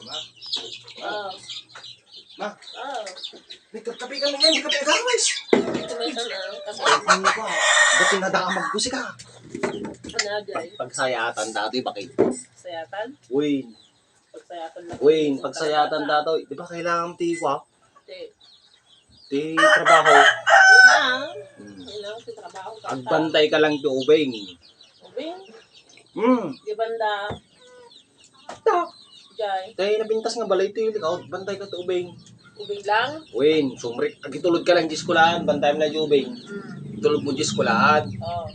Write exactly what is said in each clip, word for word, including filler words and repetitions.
Ma? Oh. Ma? Oh. Nagkakape ka na yan, di ka pa nagkakawis. Ito may tanong. Ano ka? Ba't yung nadamag ko sika? Ano, Jay? Pagsayatan dati, bakit? Sayatan? Uy. Pagsayatan lang. Uy, pagsayatan dati. Di ba kailangan ti, wa? Ti. Ti trabaho. Wala. Hmm. Kailangan ti trabaho. Agbantay ka lang ti ubing. Ubing? Hmm. Di banda. Ta. Jay. Tay napintas nga balay ti likaw, bantay ka ti ubing. Ubing lang? Wen, sumrik. Agitulod ka lang di eskwelahan, bantayam na di ubing. Hmm. Itulod mo di eskwelahan. Oh.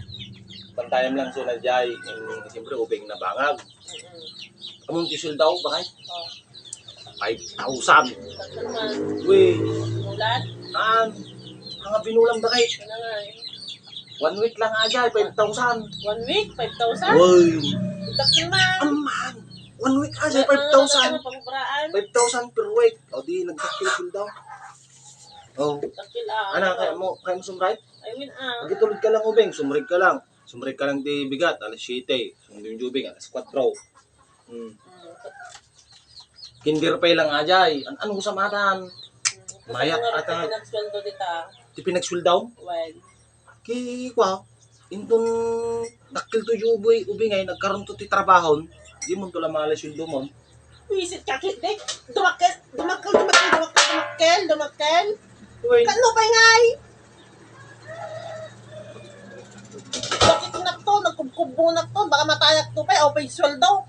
Bantayam lang suna, Jay. Hmm, siyempre, ubing na bangag. Mm-mm. Amon ti sueldo, bakit? Oh. Five thousand. Tatlo man. Uy. Ulan? An? Ang binulang bakit? Ano nga eh? One week lang aja, five thousand. One week, five thousand? Uy. Takil man. Aman. One week aja, five thousand. Ano, pagbraan? Five thousand per week. O di, nagtakil sueldo. Oh. Takil ah. Ana, kaya mo, kaya mo sumray? I mean, ah. Agitulod ka lang, ubing, sumrig ka lang. Sumrig ka lang ti bigat, alas siyete. Sumrig yung ubing, alas kwatro. Hmm. Mm. Kinder pa lang ajay. An ano sa matan? Mm. Mayat ata. Pinagsueldo dita. Ti pinagsueldo? Well. Ki kwa, inton dakkel to yung ubing, ubing ay nagkaroon to ti trabahon. Di mo to lamala sueldo mo. Wisit ka, kit, eh. Dumakkel, dumakkel, dumakkel, dumakkel, dumakkel, dumakkel. Uy. Kano pa ngay? Bakit nak to? Nagkubkub mo nak to? Baka matayak to pa, eh. O pa yung sweldo.